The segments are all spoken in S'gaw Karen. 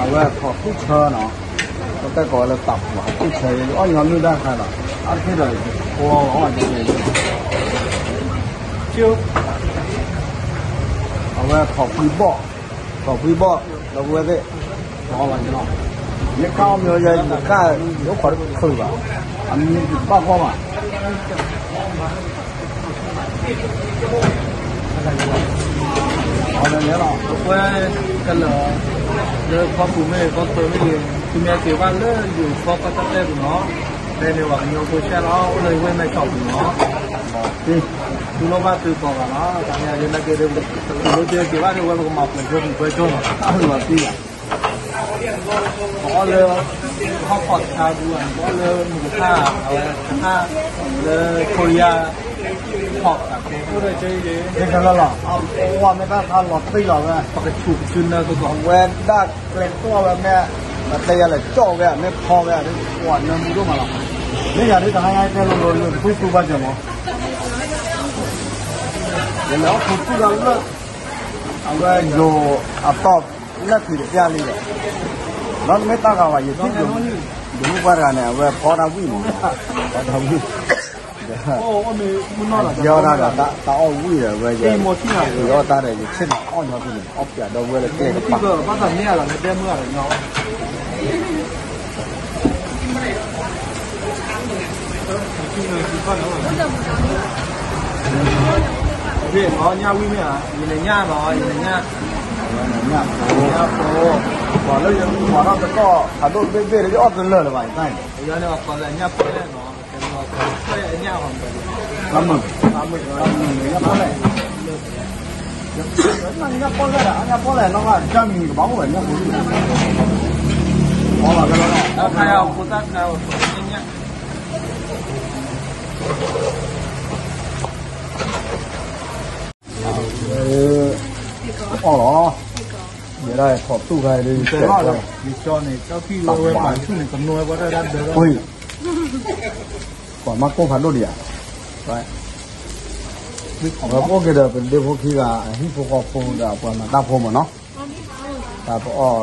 အဝဲထီၣ်သူၣ်ဆၢနီၤ, ပတဲကိးဝဲလၢတၢ်ဖူးဘၣ် သူၣ်ဆၢအီၣ်ညီနုၢ်တၢ်ခါလီၤ, အါတက့ၢ်ဒီး ဖိအီၣ်ကဲကဲ, အဝဲထီၣ်ဖှံဘီၣ်, ထီၣ်ဖှံဘီၣ်, ဒီပုၢ်ဝဲၢ်သ့ၣ်, အီၣ်ဘၣ်က့ၤလီၤ, ယကၢ်အီၣ်မ့ၤယဲ ယကၢ် ယအိၣ်ခိးတချုးဘၣ်, အမံၤဘၣ်ကီဘၣ် အီၤလၢန့ၣ်လီၤ ပကွဲကလၢာ် လၢဖီပူၤမ့ၢ်ဂ့ၤ ဖီပူၤမ့ၢ်ဂ့ၤ သုမ့ၢ်က့ၤဘၣ်လၢယိၤဖီကီၢ်တၢ်တဲပူၤနီၤ, ဖဲန့ၣ်ပှၤကညီဖိဆဲးလီၤ အိၣ်လၢယဝဲၢ်မဲၢ်ဆီးပူၤနီၤ, သုလိၣ်ဘၣ်သုကိးဂၤလီၤ, တၢ်န့ၣ်ယနာ်က့ၤ ပလိၣ်က့ၤဘၣ်ဒီးဝဲပကမၤပှဲၤကၠိပူၤပှဲၤကၠိနီၤ, အၢၣ်လီၤသံယၤ ပအီၣ်လၢ ဟီၣ်ခိၣ်တခါပူၤ ပအီၣ်လၢမုၢ်ကထါ အဝဲကထါ လၢခိယါ ဟီၣ်ခိၣ်တခါ ကလီလီၤ အဝဲမ့ၢ်တၢ်ခါလီၤတံၢ်လီၤဝဲ ပကဆူးကဆူးနၢသကိး အဝဲဒၣ်ကျဲကျီၢ်ဝဲမ့ၢ် ပတဲယၤလဲၣ်ကၠီၣ်ဝဲ မ့ၢ်ဖီဝဲ ပှၤနၢမူဒိၣ်မးလီၤ, မ့ၢ်ယၤဒ်တဟါညါတဲလိၤလိၤ လူၤတပူၤသူဘၣ်စၢၤမး, ယလဲၤအီၣ်ခူသူၣ်ဒီးလၢ အဝဲယိၤအတီၢ် လၢခံတပျၢ်လံဒီး ဒီးမ့ၢ်တၢ်ဂၤဘၣ် ယထံၣ်ယိၤ ယမုၢ်ပှၢ်တဂၤန့ၣ် အဝဲဖီတၢ်ဝံၣ်မး, ဖီတၢ်ဝံၣ်, ဒီး ယီၢ်တၢ်ဒီး တၢ်အီၣ်ဝံၣ်ဒီး အဝဲယ ယီၢ်တၢ်ဒီး ယဆ့ၣ်နီၤအီၣ်ညီသူန့ၣ် အီၣ်ပၠးဒီပုၢ်ဝဲၢ်လၢကျဲကပၤ ညၣ်ဝံၣ်မ့ၢ်ဧါ, ယလဲၤညၣ်နီၤ, ယလဲၤညၣ်, ညၣ်ဖိ, ပှၤလၢယကွၢ်ထီၣ်တကီၢ် ဖးဒိၣ်တဘ့ၣ်ဘ့ၣ်ဒီး ယအီၣ်တလၢာ်လၢၤဘၣ် ယတၢ်န့ၣ်, ယၤန့ၣ်ပှၤကိးလၢညၣ်ဖိလဲၣ်နီၤ, ညၣ်ဖိလဲၣ်, ညၣ်ဖိလဲၣ်, ညၣ်ဖိလဲၣ်နီၤ ကၢ်မံၤကဘၣ်အိၣ်ဝဲ ညၣ်ဖိလဲၣ်, အီၣ်ဘၣ်ကလီလီၤ, တၢ်ခါယၤ ဖိသၣ်ခါ ညၣ် အီၣ်လီၤ, ယဲဒၣ်ထီၣ်သူၣ်ခါအံၤဒီး ယတဲလီၤ, ယကၠီန့ၣ် ကၠီဖံၣ်ဝဲဝဲပာ်ဆူၣ်န့ၣ် ကနိဝဲပှၤတၢ်ဒၢလီၤ, ပှၤမၤကိၢ်ဖးဒိၣ်ဒံးဧါ, ပအိၣ်က့ၤဒီး ပဒ့ဖိခံဂၤ အဟံၣ်ဖိဃီဖိဒီး အပှၤမၤတၢ်ဖိမးနီၤ, တၢ်ပအီၣ်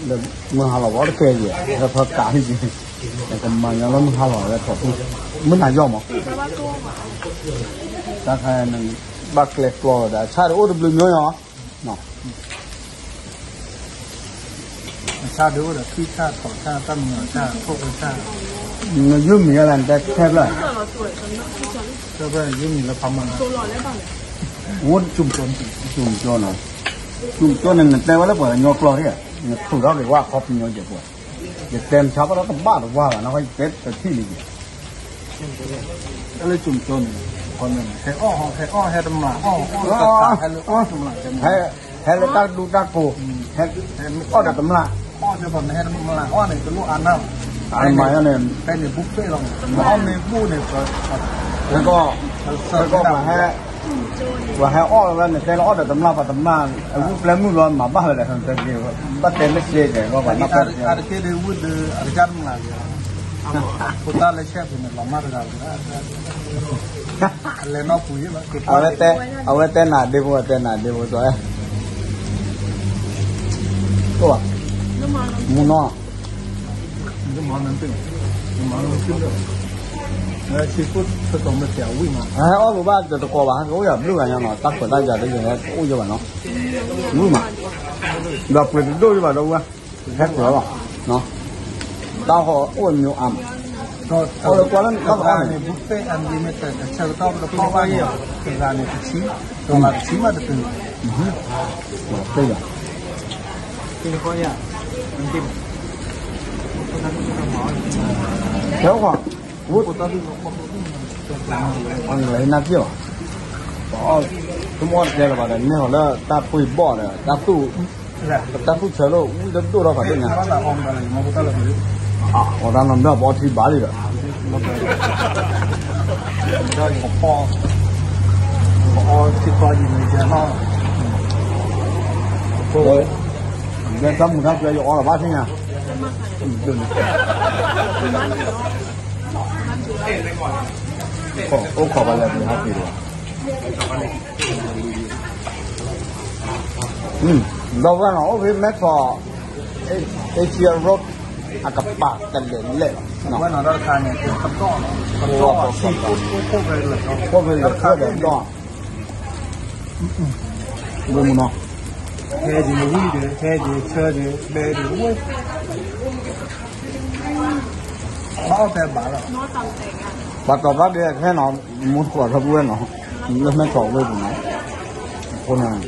လၢမုၢ်ဟါလီၤ ပအီၣ်တကဲယဲၢ် ဟဲဖၢကးဟံၣ်က့ၤ, ကမၤညီလၢမုၢ်ဟါလီၤ ဝဲထီၣ်သူၣ်, မုၢ်နၤယီၢ်မး, တၢ်ခါန့ၣ် ဘၣ်ကျဲကျီဒီး အဆၣ်ဒီးအိၣ်တဘျုးမျိုးညီ, အဆၣ်ဒီးအိၣ်ဒီး ထွံၣ်ဆၣ် ထိးဆၣ် တၢ်မနုၤဆၣ် ထိၣ်ဖိဆၣ်, နယုၢ်မံၤလၢနတဲထဲဖျၢၣ်, ယုၢ်မံၤလၢဖးမၢ်, ဝဲ ကျူၣ်ကၠိနီၤ, ကျူၣ်ကၠိန့ၣ် နတဲဝဲလၢပှၤကညီကျိာ်ဒၣ်, နထုးထီၣ်က့ၤဝဲအခီပညီက့ၤပှၤ, ယတဲမဆါဘၣ်ဒီးတဘၣ်တဝါဘၣ် နယတဲတထံၣ်လံက့ၤ တၢ်လၢကၠိကၠိန့ၣ် ဟဲအီၣ် ဟဲအီၣ် ဟဲတမျၢ်အီၣ် အီၣ်လၢတၢ်ခး ဟဲလၢတၢ်ဒူတၢ်ကိၢ် ဟဲအီၣ်ဒီးတမျၢ် အီၣ်ဒီးတမျၢ် ဟဲတမျၢ်အီၣ်န့ၣ် တလိၣ်အါနၢ်ဘၣ် ဖဲန့ၣ် ဖဲန့ၣ် buffet လီၤ မ့ၢ်အီၣ်မ့ၢ်ဘူၣ်န့ၣ် ကီၢ် ကီၢ်ပှၤဟဲ ပှၤဟဲအီၣ်ဝဲန့ၣ် တဲလၢအီၣ်ဒီးတမျၢ်ပှၤတမျၢ် အဝံၣ်ပျဲမုၢ်လီၤ မၤဘၣ်ဝဲလဲၣ် တဲက့ၤဝဲ ဘၣ်တဲမ့ၢ်စ့ကဲၤလီၤ ဘၣ်နီၢ်ပၢၢ်တက့ၢ် အတက့ၢ်ဒုးဝံၣ်ဒုး အတကၢ်တမျၢ်က့ၤ ဖိသၣ်လၢဆဲးပူၤန့ၣ် လီၤမၢ်တဂၤလီၤ အလဲၤနီၢ်ပူၤယ့ၣ်လီၤ အဝဲတဲ အဝဲတဲနၤဒ့ဖိ အတဲနၤဒ့ဖိ စီၤအဲၣ် မူနီၢ် ဟဲအီၣ်ကဘၣ်တတကိးဘၣ် ဟဲကအိၣ်ယၤဘျုးဂၤညါနီၤ တၢ်ခွဲးတၢ်ယာ်တယဲၢ်ဟဲအိၣ်ယဲၢ်ဘၣ်နီၤ ဝံၣ်မး ဒီးပှ့ၤတဒိၣ်ယဲၢ်ဘၣ်ဒီးဝဲ ဟဲကြၢးလီၤ တၢ်ဟီအိၣ်အမျိုးအမး အီၣ်လၢကွၢ်လၢနတၢ်အီၣ်န့ၣ် buffet unlimited အဆၢကတီၢ်ပတဖီၣ်ဘၣ်ယဲၢ် တဂၤန့ၣ်တဆံ dollar တဆံမးတတုၤ တၢ်ယၤ ခဲအံၤ နၢ်ပၢၢ်ဘၣ် ပအီၣ် တမ့ၢ်အီၣ်တကဲလၢၤဘၣ်ဒီး န့ၢ်ဟီၤလၢတၢ်ပှ့ၤဘီၣ်ဒီး တၢ်သူၣ် တၢ်သူၣ်ဆၢလိာ် ဝံၣ်တဒိၣ်ထီၣ်ဖးဒိၣ်ညါ အီၣ်တၢ်နီတမံၤ ပအီထံဘၣ်လံဒီး ပအီထံခီယံၤန့ၣ် တၢ်မုာ်တၢ်ကျဲယအီလီၤဘၣ်ထံၣ်ညါ အိၣ်ခိးဘၣ်လၢပဟးက့ၤလီၤ ဒီပုၢ်ဝဲၢ်နီၤ အိၣ်ဖဲမဲထီၣ် Asia Road အကပၤတလဲၤလဲၣ်လီၤ ဝဲနီၤ တၢ်တခါန့ၣ် ကဒီး ကဒီး အိၣ်ဖဲလဲၤဆၢဒီးဒီး ဝဲမုၢ်နီၤ ဟဲဒ်ဝံၣ်ဒီး ဟဲဒ်ဆၢဒီး ဘဲဒ်ဝဲ ဘၣ်အီၣ်တဲဘၣ်လီၤ ပှၤတီၤဘၣ်ဒဲးခဲနီၤ မူတကိးဒီပုၢ်ဝဲၢ်နီၤ လၢမဲထီၣ်ဝ့ၢ်ပူၤနီၤ အဃိန့ၣ်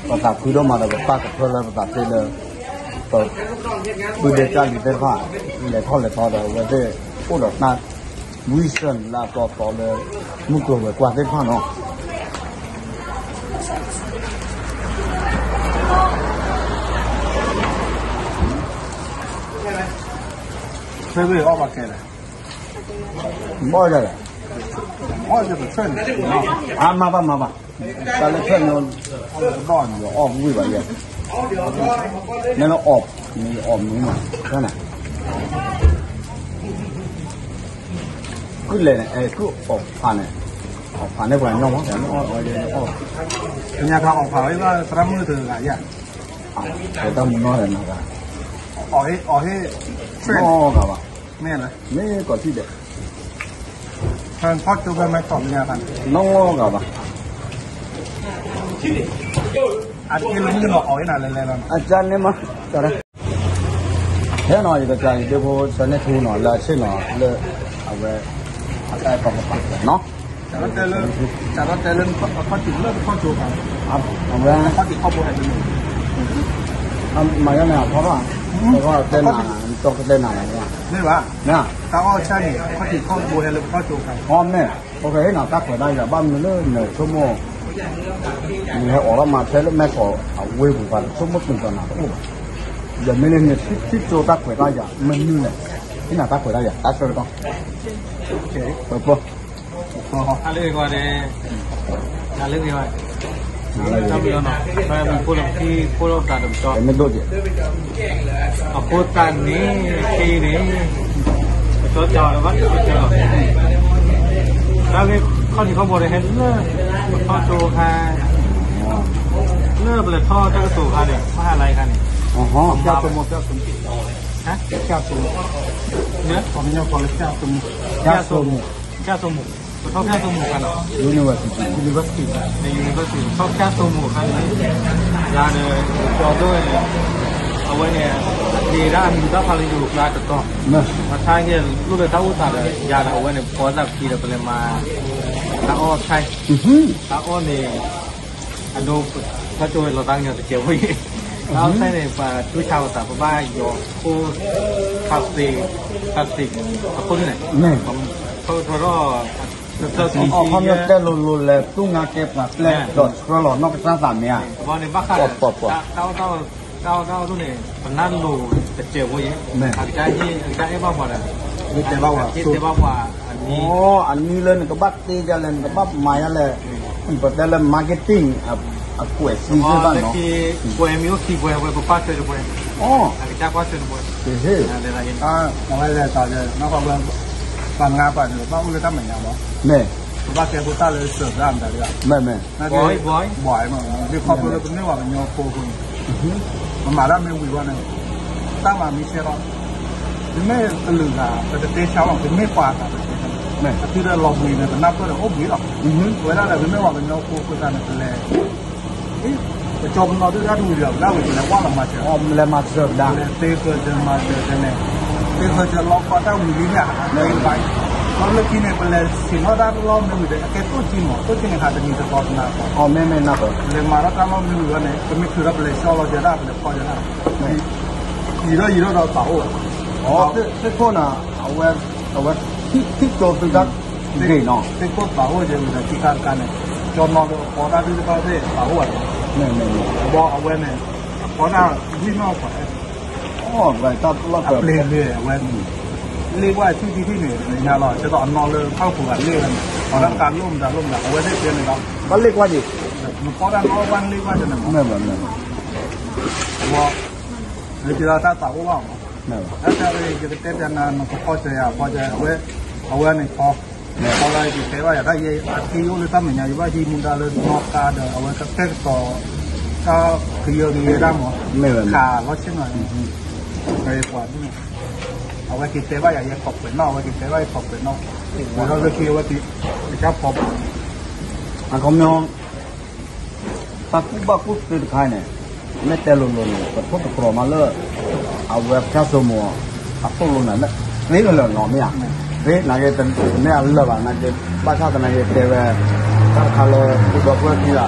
ပသးခုဒိၣ်မးဒီး ပပာ်ကဖၢလၢပသးသ့လၢ ပပုၢ်ဒဲးကၢ်လံၤသ့ၣ်တဖၣ် လဲၤထီၣ်လဲၤထီဒီး အဝဲသ့ၣ်အိၣ်ဒီးတၢ် ဝံစၢၣ်လၢအတီတီလၢ မုၢ်ကျိၤဝဲၤကွာ်သ့ၣ်တဖၣ်နီၤ ဆွဲဘ့ၣ်အီၣ်ဘၣ်ကဲလဲၣ် ဘီၣ်ယလဲၣ် ဘီၣ်ယကဆွဲန့ၣ် အါမၤဘၣ်မၤဘၣ် တၢ်လၢဆွဲန့ၣ် ဘီၣ်ယအီၣ်ဝံၣ်ဘၣ်ယဲ နဲနအီၣ် နအီၣ်မုာ်မး ဆွဲန့ၣ် ကုၢ်လဲၣ်န့ၣ် အဲ ကုၢ်အီၣ်ဖးန့ၣ် အီၣ်ဖးန့ၣ်ပှၤညီမး ပှၤညီအီၣ် ပညါခါအီၣ်ဖးဝဲဘၣ် သရၣ်မုၣ်တဂၤယါ ပတၢ်မုၢ်နီၢ်လဲၣ်နဂၤ အီၣ်ဟ့ၣ် အီၣ်ဟ့ၣ် နီၢ်ဂၤဘၣ် မ့ၢ်လၢ မ့ၢ်ကီၢ်ထံၣ်ဒဲး ဖဲထီၣ်ကၠိဖဲမဲထီၣ်ပညါခါန့ၣ် နီၢ်ဂၤဘၣ် အတက့ၢ်လၢမုၢ်နီၢ်အီၣ်ဟ့ၣ်နၤလဲၤလဲၤလီၤ အကၢ်န့ၣ်မး ကၢ် ဟဲနီၤ ယကစၢ်ယဒ့ဖိဆၢန့ၢ်ထူနီၤ လၢအဆ့ၣ်နီၤ လၢ အဝဲ အတၢ်အဲၣ်တီကပၤနီၤ စးထီၣ်တဲလၢ စးထီၣ်တဲလၢ အခီၣ်ထံးလၢပခီၣ်ကၠိခါ အဝဲ အခီၣ်ထံးခီၣ်ဘိဟဲတမုာ် မၤယါန့ၣ်အဖီထီၣ် တဲနၤ ကတဲနၤ မ့ၢ်ဘၣ် တၢ်အီၣ်ဆၣ်န့ၣ် အခီၣ်ထံးခီၣ်ဘိဟဲလၢပခီၣ်ကၠိခါ အီၣ်မ့ၢ် ပကဟ့ၣ်နီၤတၢ်ခွဲးတၢ်ယာ် ဘၣ်မနုၤလၢနဆိကမိၣ် နဟဲအိးထီၣ်မၤထဲလၢမဲထီၣ်အဝ့ၢ်ပူၤ ပှၤတဆိကမိၣ်ကွံာ်သးနၤတအိၣ်ဘၣ်. ဒီးမ့ၢ်လၢနထံၣ်ကၠိတၢ်ခွဲးတၢ်ယာ် မနုၤလဲၣ်, ဟ့ၣ်နၤတၢ်ခွဲးတၢ်ယာ် တၢ်ဆၢကတီၢ် ပပၢ် အလၢဂ့ၤကွၢ်န့ၣ် အလၢဂ့ၤကွၢ် တၢ်ဘျုးနီၤ အထွဲမုၢ်ဖိလၢပထံဖိလၢပသးတပတီၢ် အဃိသတးန့ၣ် ခဲအံၤန့ၣ် ပကၠီကၠီလီၤဘၣ် ပကၠီလီၤ တၢ်ဂ့ၢ်ခီၣ်ထံးခီၣ်ဘိန့ၣ် ဟဲလၢ ပထီၣ်ကၠိခါ လၢပလဲၤထီၣ်တၢ်ကတိၤခါန့ၣ် မဟါလါအံၤခါန့ၣ် ဟါ ပျၢ်စိမိၣ် ပျၢ်စိမိၣ် ပျၢ်စိမိၣ် ပျၢ်စိမိၣ် ပျၢ်စိမိၣ် ပျၢ်စိမိၣ် ပထီၣ်ပျၢ်စိမိၣ်ခါနီၤ University University ပထီၣ်ပျၢ်စိမိၣ်ခါန့ၣ် ယၤဒီး ကၠီဒိၣ်န့ၣ် အဝဲန့ၣ် အက့ၤဒၣ်အမံၤတၢ်ဖးလၢယိၤကျါတတီၤ မထါက့ၤလိၣ်လၢတၢ်အိၣ်သးဒီး ယၤဒီးအဝဲန့ၣ် ပဖီသၣ်ပခံဒီး ပလဲၤမၤ တၢ်အီၣ်ဆၣ် တၢ်အီၣ်န့ၣ် အဒိ ပထီၣ်ကၠိဝဲလီၤတၢ်ကညီၤတကဲးဖိအံၤ တၢ်အီၣ်ဆၣ်န့ၣ် ပှၤတူၢ်ဆါပသး ပဘၣ်ယီၤခိၣ် ခါသ့ ခါသ့ အခိၣ်န့ၣ် ထီၣ်ထီၣ် အခီပညီတဲလိၤလိၤလဲၤ တူၢ်ငါကဲပှၤပျဲၢ် ဒီးဆှၢလီၤနီၢ်ကစၢ်သးမ့ၢ်ဧါ ဘၣ်န့ၣ်ဘၣ်ဃးဒီး တၢ်အီၣ်တၢ်အီဒိၣ်န့ၣ် ပနၢ်လိၤတစဲးဖိအံၤ အကစၢ်ဟ့ၣ် အကစၢ်ဟ့ၣ်ဘၣ်ပှၤဒီး ဟ့ၣ်တဲဘၣ်ပှၤ အနံၣ်လၢနကဘၣ်တ့ယၤလဲၣ် နကဘၣ်မၤယၤလဲၣ် ပတဲလၢ marketing အကွဲးစံးစ့ၢ်ဘၣ်နီၤ, ကွဲးမ့ၢ်အိၣ်ခံပှဲၤဝဲ ပပၢ်ဆှၢတပှဲၤ, အကစၢ်ကွၢ်ဆှၢတပှဲၤ, ဟ့ၣ်, အဝဲလဲၤတၢ် ပှၤငါပှၤန့ၣ် ဘၣ်အိၣ်လၢတၢ်မဲာ်ညါမး, မ့ၢ်, ပဘၣ်ကဲဖိသၣ်လၢစၢၤဒၣ်မတၤဒၣ်, မ့ၢ်, မ့ၢ်, ဘွဲမး, ဒ်ခီဖျိလၢပမ့ၢ်ပှၤကညီဖိအဃိန့ၣ် ပမၤတၢ်မ့ၢ်ဝံၤဝဲန့ၣ် တၢ်မၤမ့ၢ်ဆဲးလီၤ, ပမ့ၢ်ကလုာ်ဂၤ ပတတဲဆါဘၣ်, ပမ့ၢ်ပှၤဂၤပတဲ, အသုဒီးလီၤဘှံးန့ၣ် ပနၢ်ပၢၢ်ဒီးအိၣ်ဘှံးလီၤ, အဝဲဒၣ်ဒီး ပမ့ၢ်ပှၤကညီဖိအဃိသတးန့ၣ် ပလဲၤ ပကၠီပနီၣ်ဒုၣ်တၢ်တဝံၤဒီး ပဒၣ်ဝံၤ ပလဲၤဝၢ်လီၤမၤစၢၤ, လဲၤမၤစၢၤပဒၣ်, လဲၤသ့ဃၢၤစၢၤမၤစၢၤန့ၣ်, သ့ဃၢၤစၢၤလီၤကီတၢ်ဝံၤလံမ့ၢ်ဧါ, လၢခံန့ၣ် ပလဲၤဆ့ၣ်နီၤတၢ်လီၢ်မ့ၢ်ဝံၤဒီး အကဲတိၢ်ကံမး, တိၢ်ကံန့ၣ် ဟးတနံၤတသီတနၤဃီ, မ့ၢ်မ့ၢ်နၢ်ပၢၢ်, လဲၤမၤထီၣ်တၢ်လီၢ်မ့ၢ်ဝံၤဝဲန့ၣ် ပမ့ၢ်ထုးထီၣ် ပလဲၤဆှီလီၤက့ၤဒၣ် ပလဲၤဖီက့ၤဒၣ်, ယံာ်ထီၣ်ယံာ်ထီၣ်ဒီးသးအိၣ်, သ့ၣ်ခိၣ်နၤ, အဝဲ, အဝဲ, ထံၣ်ကၠိသုတၢ်ဂ့ၤနီၤ, သ့ၣ်ခိၣ်သးအိၣ်က့ၤဝံၤဒီးခံခါတခါန့ၣ်, ကၠီနီၤဒီးအဖီတၢ်ဒုၣ်တဖၣ်သ့ၣ်သးအိၣ်ဘၣ်န့ၣ်, ဘီအဝဲန့ၣ်, အဖီတၢ်ဝံၣ်နီၣ်ပှၤ အပျ့ၤလၢအဝဲ, လ့ၣ်ကွၢ်ဆူၣ်ထံထံၣ်န့ၣ် ညါလီၤ ကဲသိးအနီၢ်လၢဖၣ်ပူၤဂၤလ့ၣ်ဝဲန့ၣ် ပှၤတၢ်ကါလိၣ်မတၤလိၣ်မတၤ အဝဲသ့ၣ်တဲန့ၣ်လီၤ, ဘၣ်လ့ၣ်ကွၢ်က့ၤ, နဖီတၢ်နီၣ်ဘၣ်လ့ၣ်ကွၢ်က့ၤန့ၣ်မး, ဝဲ, နက့ၤဒီးတၢ်သးအိၣ်ဘၣ်မး, တၢ်တခါ ယကတဲပျးနၤ နကဖီစၢၤယၤ ဖီစၢၤ အဝဲ, အဝဲန့ၣ်ဖီ, ဖီလၢယကတဲဘၣ်ယၤ တၢ်ယဲအါတက့ၢ်ယအိၣ်လၢတၢ်မဲာ်ညါ ယဘၣ်ဟံးမူဒါလၢနီၢ်ကါဒီး အဝဲကတဲာ်ကတီၤ တၢ်ကယၢကယဲဒၣ်မး, ခးလီၤဆ့ၣ်နီၤ, ပှၤဒ်န့ၣ်, အဝဲက့ၤတဲဘၣ်ယၤ ယဲခီၣ်ပှဲၤနီၣ် အဝဲက့ၤတဲဘၣ်ယၤခီၣ်ပှဲၤနီၣ်, ဝံၤဒီးလၢခံအဝဲက့ၤ, ကစၢ်ဖီပူၤ, အခီပညီ တၢ်ကူၣ်ဘၣ်ကူၣ်သ့တခါန့ၣ်, မ့ၢ်တဲလိၤလိၤန့ၣ် ပထိၣ်သတြီၤမးလၢ အဝဲကစၢ်စိမိၤ အသိၣ်လိန့ၣ် သ့လၢာ်လၢာ်နီၤမ့ၢ်ဧါ, သ့နာ်က့ တမ့ၢ်အလၢာ်ဘၣ်နာ်က့, ဘၣ်ဆၣ်သနာ်က့တဲဝဲ တၢ်တခါလၢ ပဒီပုၢ်ဝဲၢ်ခံဂၤ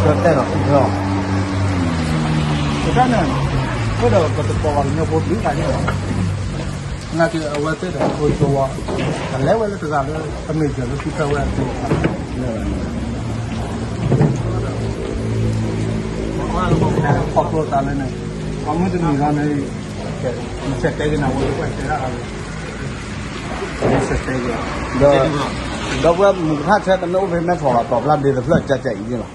ဆၢတဲာ်ဒီးသံထွဲအီၤ, တၢ်န့ၣ်, အိၣ်ဒီးပသကိးပှၤကညီဖိသ့ၣ်တဖၣ်န့ၣ်လီၤ နာ်က့ အဝဲသ့ၣ်ဒီးကျိဆိဝဲ, ကလဲၤဝဲလၢတဂၤလၢ အမ့ၢ်စၢၤလၢခံဖျၢၣ်ဝဲအကျိ, ခီဖျိသးလၢန့ၣ်, အမုၢ်တနံၤလီၤန့ၣ်, မ့ၢ်ဆဲးတဲက့ၤနၤဝဲလၢပှၤတဲဒၣ်အါ, မ့ၢ်ဆဲးတဲက့ၤ, ဒီး, ဒီပုၢ်ဝဲၢ်မုၢ်ကထၣ်ဆဲတမ့ၢ်အိၣ်ဖဲမဲထီၣ်လီၤ တီၤဖျါဒ့တဖျၢၣ်ကကဲအံၤန့ၣ်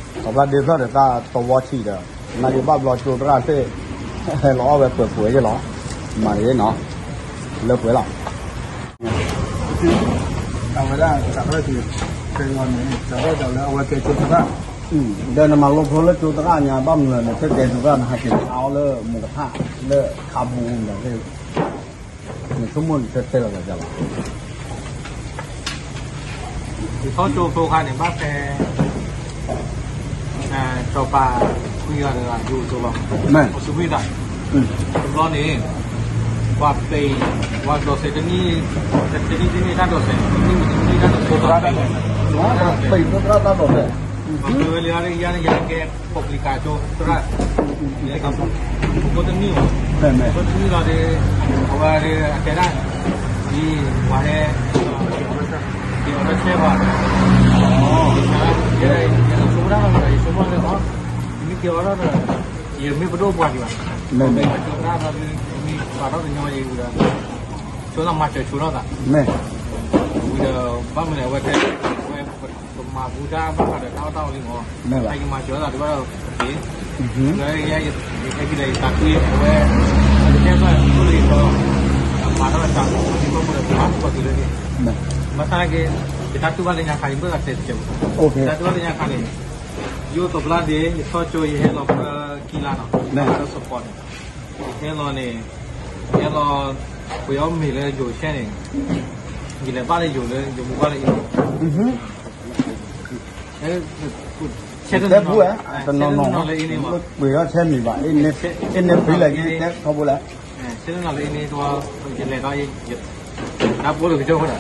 လီၤ တီၤဖျါဒ့တဖျၢၣ်ဒီးတၢ်သဝီဆံးဒီး, နာ်က့ဘၣ်ဘျီကၠိသရၣ်သ့ၣ်, လီၤအီၣ်ဝဲပှဲၤပှဲၤယ့ၣ်လီၤ, မၤတဂ့ၤနီၤ, လၢပှဲၤလီၤ, အဝဲဒၣ်စးထီၣ်က့ၤ, တဲလီၤန့ၣ် စးထီၣ်ဒီးလၢအဝဲကဲကၠိသရၣ်, ဒီးနမၤလိဖျိလၢကၠိသရၣ်ညါ ဘၣ်မနုၤလဲၣ်န့ၣ် ဖဲကဲကၠိသရၣ်န့ၣ် ဟဲက့ၤအါအီၣ်လၢမုၢ်ကထၣ်, လၢခါပူၤန့ၣ် နဆိကမိၣ်နတဲတဲလီၤဘၣ်လီၤ ယထီၣ်ကၠိဖိခါန့ၣ် ဘၣ်ဖဲ စီၤပၤခွံဂၤတဂၤ ယိၤကၠိလီၤ, အိၣ်ဆူၣ်ဖှံသး, တဘျီန့ၣ် ပှၤပ့ၤ, ပှၤဒိးစဲးတနံၣ်, တနံၣ်တနံၣ်တၢ်ဒိးစဲး, တနံၣ်တနံၣ်တၢ်ဒိးစဲး, ပှၤပ့ၤ, ပ့ၤဖိသရၣ်တၢ်ဒိးစဲး, ပှၤပ့ၤဝဲလံအါလံ ယၤန့ၣ် ယကဲ ပှၤပျံၤကၤကၠိသရၣ်, ယကဲ ဖိတနံၣ်လီၤ, ဖိတနံၣ်လီၤဒီး, အဝဲဒီးအတဲဒၣ်, ဒ်ပှၤဟဲ, က့ၤအီၤတဆဲးဘၣ်, ယဆိကမိၣ်ဒၣ်လီၤ ယဆိကမိၣ်လီၤ, ယမ့ၢ်က့ၤအီၤဒီး, ယမ့ၢ်ပဒိၣ်ပှၤဒံးဘၣ်, မ့ၢ်မ့ၢ်, ကၠိသရၣ်ဒီး မ့ၢ်ပာ်ထီၣ်ကညီယံၤဝံၤဒီး, ဆိသးမၤစၢၤဆိထီၣ်သး, မ့ၢ်, ဝံၤဒီး ဘၣ်မနုၤလဲၣ် အဝဲတဲ, ဝဲ ပမၤဘူးတၢ်ဘၣ်ဃးဒီးတၢ်အီၣ်တၢ်အီလံမး, မ့ၢ်ဘၣ်, ဟဲက့ၤမၤစၢၤသးဒ်ဘၣ်ဒီးက့ၤ, လၢယဲ ယဟဲက့ၤဒီးယသးကွံအဝဲ, ယတဲဘၣ်သိၣ်လၢယသီ, မၤထီၣ်တၢ်, ယဘၣ်မူဒီးမၤထီၣ်က့ၤလၢန့ၣ်, မ့ၢ်, ဘၣ်ဆၣ်နာ်က့, ယတၢ်တူၢ်ဘၣ်လၢညါခါ ယဘၣ်သးတဲတစဲး, ယတၢ်တူၢ်ဘၣ်လၢညါခါန့ၣ်, ယအိၣ်သဘျါဒ့, ယထီၣ်ကၠိ ယဟဲလီၤဖဲခံလါနီၤ, လၢ support န့ၣ်, ယဟဲလီၤန့ၣ်, ယဟဲလီၤ, ပှ့ၤအီၣ်မ့ၤလၢယိၤဆဲန့ၣ်, ယလဲၤဘၣ်လၢယိၤလၢ ယမိၢ်ဘၣ်လၢအံၤ, ဆဲတနီၤ, ဆဲတနီၤလၢအံၤန့ၣ်, ပှ့ၤအီၣ်ဆဲမ့ၤဘၣ်, အ့ၣ်န့ၣ်ပှ့ၤလၢက့ၤတဲထီဘိလဲၣ်, ဆဲတနီၤလၢအံၤန့ၣ် ယလဲၤဒီး တၢ်ပိာ်လၢက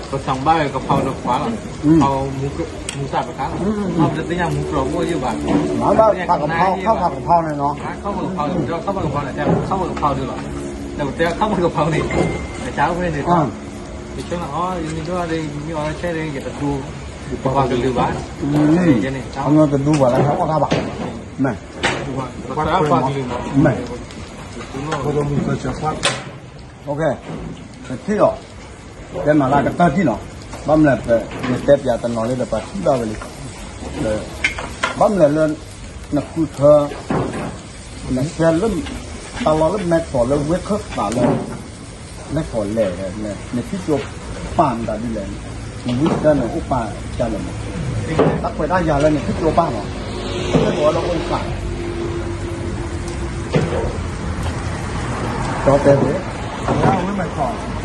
စၢၢ်ဃိဒီး, ပသးဘၣ်ဝဲကဖီဒီးပှၤလီၤ, မူစၢ်ပခါလီၤ, ပတသ့ၣ်ညါမူကြီၣ်အိၣ်ယိာ်ဘၣ်, ဘၣ်ခါကဖီ, ခါကဖီန့ၣ်နီၤ, ခါကဖီန့ၣ်, ခါကဖီန့ၣ်, ခါကဖီန့ၣ်, တၢ်ခါကဖီန့ၣ်, တၢ်ဝဲန့ၣ်, ယဆိကမိၣ်အီၤ ယမ့ၢ်ဒိၣ်ဒီး ယမ့ၢ်အီၣ်ဆဲဒီး ယတဒိပှၤကလုာ်ဘၣ်, ခီပညီတဒိပှၤလၢဟဲအီၣ်တၢ်ဘၣ်, မ့ၢ်, မ့ၢ်, တထံၣ်လီၤ, တဲမၤလၢကတၢၢ်ထံၣ်လီၤ, ဘၣ်မနုၤလဲၣ် ယတဲပျးတနီၤလံဒီး ပှၤထံၣ်ဘၣ်ဝဲလံ ဘၣ်မနုၤလဲၣ်လၢ နဃုထၢ နဆဲးလၢ တၢ်လီၢ်လၢမဲၢ်တီၤလၢဝ့ၢ်ခၢၣ်သးလၢ မဲၢ်တီၤလဲၣ်, နထံၣ်ကၠိပၢ်မတၤဒ်လဲၣ်, နဝံၣ်တၢ်န့ၣ်အိၣ်ပၢ်ဒ်လဲၣ်မး, တၢ်ခွဲးတၢ်ယာ်လၢနထံၣ်ကၠိပၢ်မး, လၢကဝဲလၢအိၣ်သး ဒီးတဲဝဲ, ဝဲမဲၢ်တီၤ,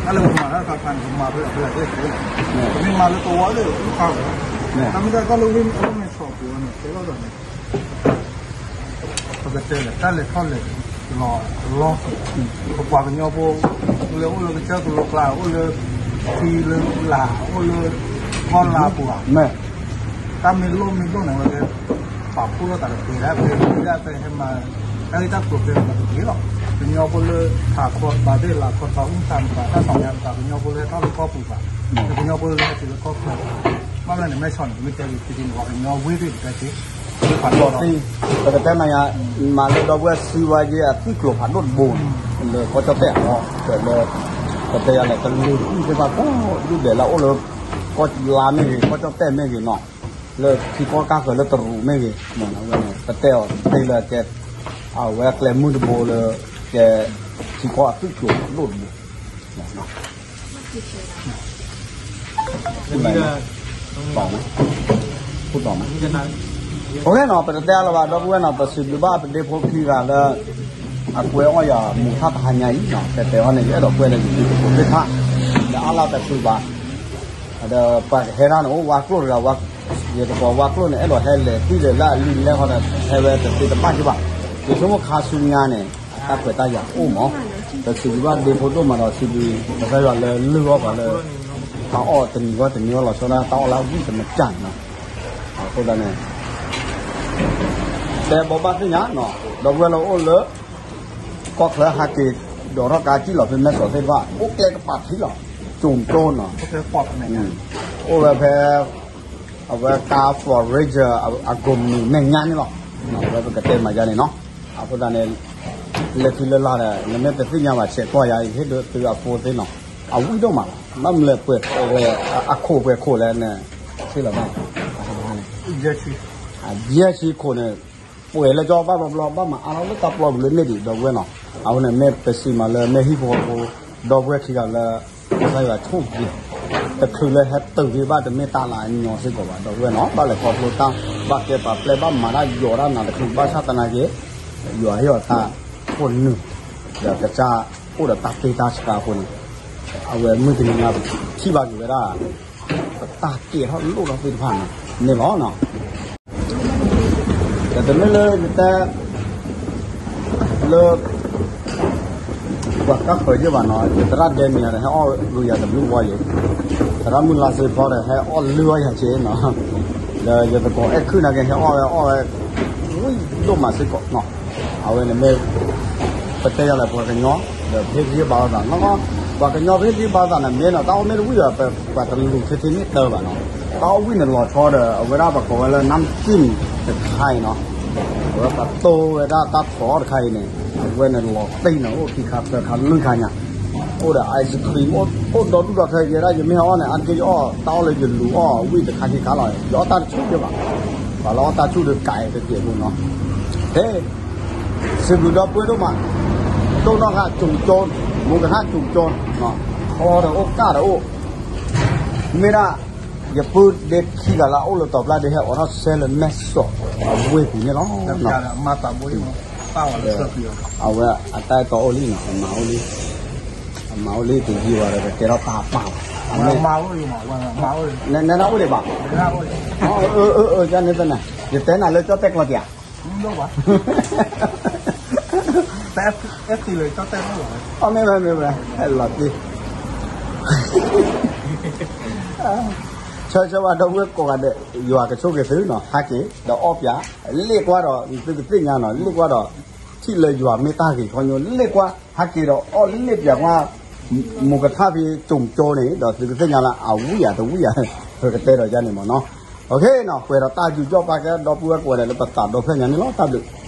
တၢ်လၢပမၤတၢ်တခါတခါန့ၣ် ပမၤဖဲလဲၣ်ဖဲလဲၣ်သ့ၣ်, ပမ့ၢ်မၤလၢသဝီလၢအိၣ်ခါဝဲ, တၢ်မ့ၢ်တၢ်တီလၢဝ့ၢ်မဲၢ်တီၤပူၤန့ၣ် တဲလီၤဒီးန့ၣ် ပကတဲလဲၣ် တၢ်လဲၤထီၣ်လဲၤလီၤလီၤ, ပပှၤကညီဖိ လၢအိၣ်လၢကစၢၢ်ကလိကျါ အိၣ်လၢထံလၢလာ် အိၣ်လၢကီၢ်လါပူၤဧါ, တၢ်မ့ၢ်လိၣ်မ့ၢ်လိၣ်န့ၣ် ဝဲကဲ ပာ်ဖှိၣ်လိာ်သးတက့ၢ်ဒၣ် ဖဲမ့ၢ်ဒၣ်ဖဲဟဲမၤ တၢ်ဂ့ၢ်တၢ်ကျိၤဖဲမၤတက့ၢ်လီၤ, ကညီဖိလၢထးခီဘၣ်သ့ၣ်လၤခီထီၣ်အူၣ်သးမတၤ တၢ်သးမံၤမတၤ ကညီဖိလၢဟဲထီၣ်လၢကီၢ်ပူၤဘၣ်, ကညီဖိလၢဟဲတုၤလၢကီၢ်ချၢ, ဘၣ်မနုၤန့ၣ် မဲၢ်ဆီးန့ၣ် ပမ့ၢ်တဲဂ့ၤ ပက့ၤန့ၣ် ပှၤကညီဝ့ၢ်သ့ၣ်တဖၣ်သ့ၣ် ပကတဲနၤယၤ, မၤလၢဒီပုၢ်ဝဲၢ်စံးဝဲယဲအသွံၣ်ကျိၤဖးဒိၣ်တဘိန့ၣ်, လၢကီၢ်ကၠီၣ်တဲၣ်အလီၢ် လၢ ပတဲယၤလဲၣ် ကလုာ်ဒူၣ်သ့ၣ်တဖၣ်ကိးဒူၣ်ဒဲးလၢအအိၣ်လၢ ကီၢ်လါမ့ၢ်ဂ့ၤ ကီၢ်ကၠီၣ်တဲၣ်မ့ၢ်ဂ့ၤနီၤ, လၢထံကီၢ်ကၢ်ဃၢၤလၢတရူးမ့ၢ်ဂ့ၤ, ပတဲအီၤသ့လၢကဲ အဝဲကျဲမုၢ်တဘိလၢ ကဲ ထံကီၢ်အသွံၣ်ကျိၤဖးဒိၣ်တဘိ အဃိနီၤ ပတတဲအါလၢၤဘၣ် ဒီပုၢ်ဝဲၢ်နီၤ ပစံးဘျုးဘၣ်ပဒ့ဖိခံဂၤလၢ အကွဲးအီၣ်ယၤမူးထါတဟါညါအံၤနီၤ တဲတဲအီၤန့ၣ် ယအဲၣ်ဒိးကွဲးလၢယသကိးသ့ၣ်တဖၣ် ဒီးအါလၢတချုးဘၣ် ဒီးပှၤကဟဲဒၣ်န့ၣ် အိၣ်ဝါကျိၣ်တဂၤ ယသကိးဝါကျိၣ်န့ၣ် အဲၣ်ဒိးဟဲလဲၤသံလၢအလံာ်လဲဃီဒီး ဟဲဝဲတသ့တဘၣ်က့ဘၣ် ယဆိကမိၣ်ခါဆူညါန့ၣ် တၢ်ခွဲးတၢ်ယာ်အိၣ်မး ပစံးဘျုးဘၣ်ဒ့ဖိဒိၣ်မးဒီး စံးဘျုးကစၢ်ယွၤလၢလုၢ်အီၣ်ပှၤလၢ တၢ်အီၣ်တနံၤဝဲတနံၤဝဲလီၤဆီဒၣ် တၢ်အီၣ်လၢအဝံၣ်တမကၢ်နီၤ အဃိသတးန့ၣ် တဲဘိးဘၣ်သ့ၣ်ညါနီၤ ဒီပုၢ်ဝဲၢ်လၢအိၣ်လၢ ကီၢ်ချၢဟးက့ၤ ဒိးထီၣ်ကါစံၣ်လီၤဖဲမဲၢ်ဆီးသ့ၣ်တဖၣ် အိၣ်ကျဲကပၤထံလီၤ ကၠိကၠိနီၤ အိၣ်ဝဲဖဲ အဝဲကါ Ford Ranger အကိးမုၢ်မဲာ်ညါန့ၣ်လီၤ ဝဲပကတဲမၤယါန့ၣ်နီၤ အဃိသတးန့ၣ် လၢခံလၢလာ်ဒီး နမ့ၢ်တသ့ၣ်ညါဘၣ် ဆဲးကွၢ်ယၤ ယဟ့ၣ်ဒုးသုအဖိသ့ၣ်နီၤ အဝံၣ်ဒိၣ်မးလီၤ ဘၣ်မနုၤလဲၣ်ပှဲၤ အခိၣ်ပှဲၤခိၣ်လဲၣ်န့ၣ် ထံၣ်လီၤဘၣ် ယဲၢ်ဆံခိၣ်န့ၣ် ပှဲၤလၢကၠီဘၣ်ဘျီဘျီ ဘၣ်မၤအါထီၣ်လၢတၢ်ပျီပူၤလၢန့ၣ်ဒံး ဒီပုၢ်ဝဲၢ်နီၤ အဃိန့ၣ် မ့ၢ်ပစံးမးလၢ မ့ၢ်ဟံၣ်ဖိဃီဖိ ဒီပုၢ်ဝဲၢ်ခံဂၤလၢ ကစၢ်ယွၤဆိၣ်ဂ့ၤ တချုးလၢဟဲတုၤဖဲဘၣ် တမ့ၢ်တၢ်လၢအညီစ့ၢ်ကီးဘၣ် ဒီပုၢ်ဝဲၢ်နီၤ ဘၣ်လဲၤခီဖျိတၢ် ဘၣ်ကဲပာ်ပျဲ ဘၣ်မၤတၢ်ယိးတၢ်နၤတချုး ဘၣ်ဆၣ်သနာ်က့ ယွၤဟ့ၣ်အီၤတၢ်ခိၣ်နူာ် ဒီးကစၢ်အိၣ်ဒီးတၢ်တ့တၢ်ဆှါအဃိန့ၣ် အဝဲမုၢ်တနံၤညါ ပထံၣ်ဘၣ်က့ၤဝဲဒၣ် ပတၢ်ကဲထီၣ်လိၣ်ထီၣ်သ့ၣ်တဖၣ်န့ၣ်လီၤ. ဒီးတမ့ၢ်လၢယတဲ လၢ ပှၤကၢ်ဃၢၤယဲၢ်ဘၣ်နီၤ ယသရၣ်ဒဲမံၤဒီး ဟဲအီၣ်ဂုာ်ယၤတဘျုးဝီယဲၢ်, သရၣ်မုၢ်လါစ့ဖီဒီး ဟဲအီၣ်လုၢ်အီၣ်ယၤက့နီၤ, ဒီးယသကိးအဲၣ်ခုၣ်နာ်က့ ဟဲအီၣ်ဝဲအီၣ်ဝဲ ဝံၣ်ဒိၣ်မးစ့ၢ်ကီးနီၤ, အဝဲန့ၣ်မ့ၢ် ပတဲယၤလၢပှၤကညီ ဒီးပဟ့ၣ်ဂံၢ်ဟ့ၣ်ဘါလိာ်သးနီၤ, ပှၤကညီပဟ့ၣ်ဂံၢ်ဟ့ၣ်ဘါလိာ်သးန့ၣ် မ့ၢ်နီၤ တၢ်အီၣ်မ့ၢ်တဝံၣ်ဒီး ပှၤတလူၤထဲထဲမ့ၢ်တၢ်ဘၣ်နီၤ, တၢ်အီၣ်ဝံၣ်န့ၣ်လီၤဆီဒီး အဝဲဒၣ်ပကိးဝဲလၢ နၢ်စံၣ် တခါအံၤနီၤ, အဝဲပှၤတိၢ်ဝဲဒၣ်တၢ်ထီၣ်အီၣ်တခါအံၤန့ၣ် အဝဲန့ၣ်လီၤတံၢ်န့ၣ် အိၣ်ခံခါသၢခါလွံၢ်ခါညါ, အိၣ်ဒီး ice cream အိၣ်ဒီဒူၣ်ဒီထၢယဲဒၣ် ယမ့ၢ်ဟဲအီၣ်န့ၣ် အါတက့ၢ်ယအီၣ် တၢ်အီၣ်လၢယလူၤအီၣ်ဝံၣ်တခါခံခါလီၤ, ယအီၣ်တၢ်တဆူၣ်ယဘၣ်, ပှၤလၢအီၣ်တၢ်ဆူၣ်ဒီးကးအံၤတက့ၢ်ဖိနီၤ, ဟဲ စံးဘျုးဒီပုၢ်ဝဲၢ်ဒိၣ်မး, ဒိၣ်နီၢ်ဃာ်ကၠိကၠိ, မူကဟၣ်ကၠိကၠိ, ခီဒီးအိၣ်ကၢ်ဒီးအိၣ်, မ့ၢ်ဒၣ် ယပုၢ်ဒ့ခံဂၤလၢအအိၣ်လၢတီၤပျၢ်ဒ့ဟဲအိးထီၣ်ဆဲးလၢမဲၢ်ဆီးအဝ့ၢ်ပူၤန့ၣ်လီၤ. အဝဲအတၢ်အဲၣ်တီအိၣ်လံနီၤ, အမၤအိၣ်လံ, အမၤအိၣ်လံတယံာ်ဘၣ်ဒီး ကကဲထီၣ်တၢ်ပာ်ဘၣ်, နဲဒၣ်အိၣ်ဒံးဘၣ်, အၢ အၢ အၢ ကန့ၣ်သနၤ, ယတဲနၤလၢကၠီၣ်တဲၣ်ကျီတံၢ်ဧါ အမ့ၢ်ဝဲ မ့ၢ်ဝဲ ဟဲလီၤတံၢ်, ဆၢဆၢဝဲဒီပုၢ်ဝဲၢ်ကိးဂၤဒဲး ယွၤကဆိၣ်ဂ့ၤသုနီၤ, ဟဲက့ၤဒီးအီၣ်ပၠး, လ့ၣ်ကွၢ်ဒီး သုကသ့ၣ်ညါနီၤ, လ့ၣ်ကွၢ်ဒီး ထံၣ်လၢယွၤမ့ၢ်တၢ်ဂ့ၤခီညိ, လ့ၣ်ကွၢ် ဟဲက့ၤဒီးအီၣ်လ့ၣ်ပၠးကွၢ် မူကထၣ်ဖဲကၠိကၠိန့ၣ် ဒီးသုကသ့ၣ်ညါလၢအဝံၣ်ယၤတဝံၣ်ယၤ, ပကတဲဒီးယၤန့ၣ်မ့ၢ်နီၤ, အဃိနီၤ ပှဲၤဒီးတၢ်ယူးယီၣ်ပာ်ကဲဒီပုၢ်ဝဲၢ်ကိးဂၤဒဲးလၢပသးဒီဖျၢၣ်ညါန့ၣ်လီၤ, တၢ်ဘျုး